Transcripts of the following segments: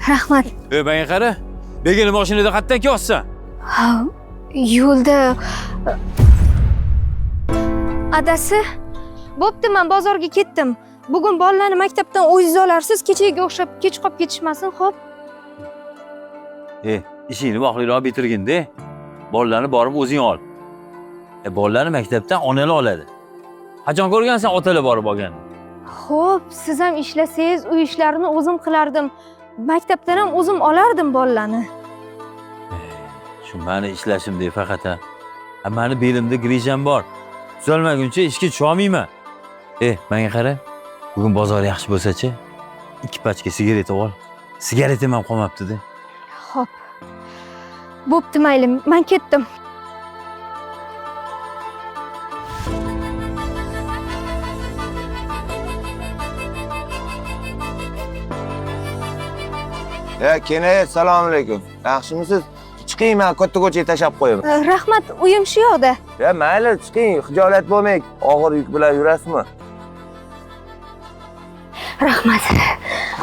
Rahmat. Menga qara. Begini mashinada qayerdan kelyapsan? Ha, yo'lda adasi. Bo'pti, men bozorga ketdim. Bugun bolalarni maktabdan o'zingiz olarsiz, kechagiga o'xshab kech qolib ketishmasin, xo'p? Ishingni vaqtliroq bitirgin-da. Bolalarni borib o'zing ol. Bolalarni maktabdan onalar oladi. Qachon ko'rgansan otalar borib olganini? Xo'p, siz ham ishlasangiz, uy ishlarini o'zim qilardim. Maktabdan ham o'zim olardim bolalarni. Shu meni ishlashim dey faqat ha. Meni belimda grijam bor. Tuzalmaguncha ishga tusha olmayman. Menga qara. Bugun bozor yaxshi bo'lsa-chi, 2 pachka sigaret ol. Sigaretim ham qolmabdi-da. Xo'p. Bo'pti, mayli, men ketdim. Kene, assalomu alaykum. Yaxshimisiz? Chiqing, men katta ko'chaga tashlab qo'yaman. Rahmat, uyim shu yoqda. Ya mayli, chiqing, xijolat bo'lmang. Og'ir yuk bilan yurasizmi? Rahmat.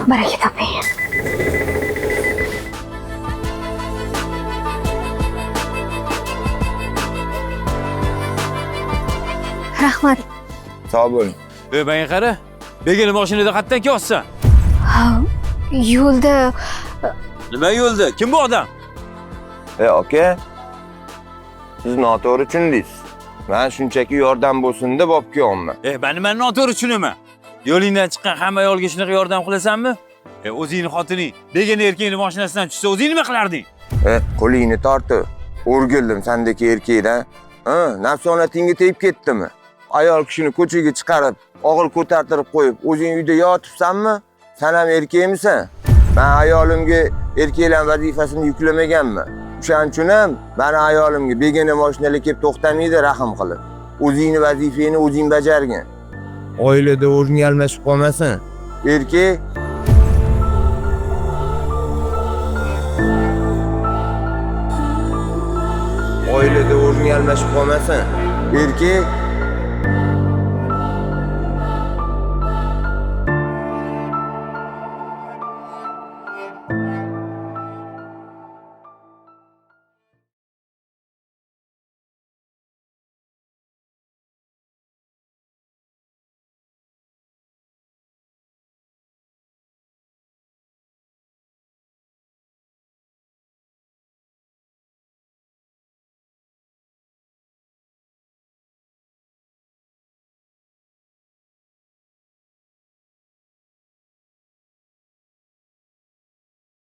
Baraka toping. Rahmat. Sog' bo'ling. Menga qara. Begini mashinada qayerdan kelyapsan? Ha, yo'lda. Nima yo'lda? Kim bu odam? Aka, siz noto'g'ri tushundingiz. Men shunchaki yordam bo'lsin deb olib kelyapman. Men nimani noto'g'ri tushunaman? Yo'lingdan chiqqan hamma ayolga shunaqa yordam qilasanmi? O'zingni xotining begona erkakning mashinasidan tushsa, o'zing nima qilarding? Qo'lingni tortib, o'rgildim sendagi erkakdan. Ha, nafsonatingga tegib ketdimi? Ayol kishini ko'chaga chiqarib, og'ir ko'tartirib qo'yib, o'zing uyda yotibsanmi? Sen ham erkakmisan? Men ayolimga erkaklar vazifasini yuklamaganman. O'shaning uchun ham meni ayolimga begona mashinalar kelib to'xtamaydi, rahm qilib. O'zingni vazifangni o'zing bajargin. Oilada o'rning almashib qolmasin. Erkak oilada o'rning almashib qolmasin. Erkak